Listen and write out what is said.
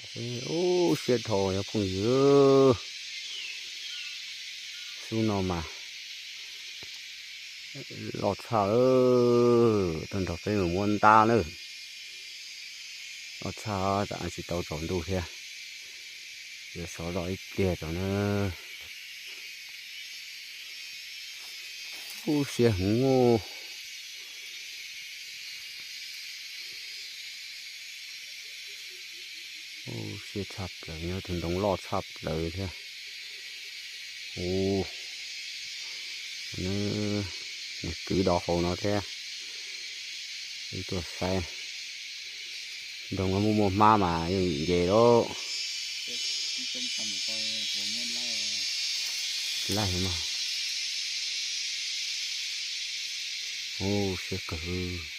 Ub, siab dhau cov phooj ywg. Xub no mas loj tshaj, tuaj nrog peb mus muab ntab na. Loj tshaj, tam tsis tau tsaus ntuj thiab. Yuav sov zog ib pliag tso na. Ub, siab heev. Ub, siab tshaj plaws, nyob tus ntoo loj tshaj plaws thiab. Ub, nws kwv dov hauv no thiab. Wb tuaj saib. Ntoo no muaj muaj hmab mas yeej nce lawm. Laij mas. Ub, siab kawg.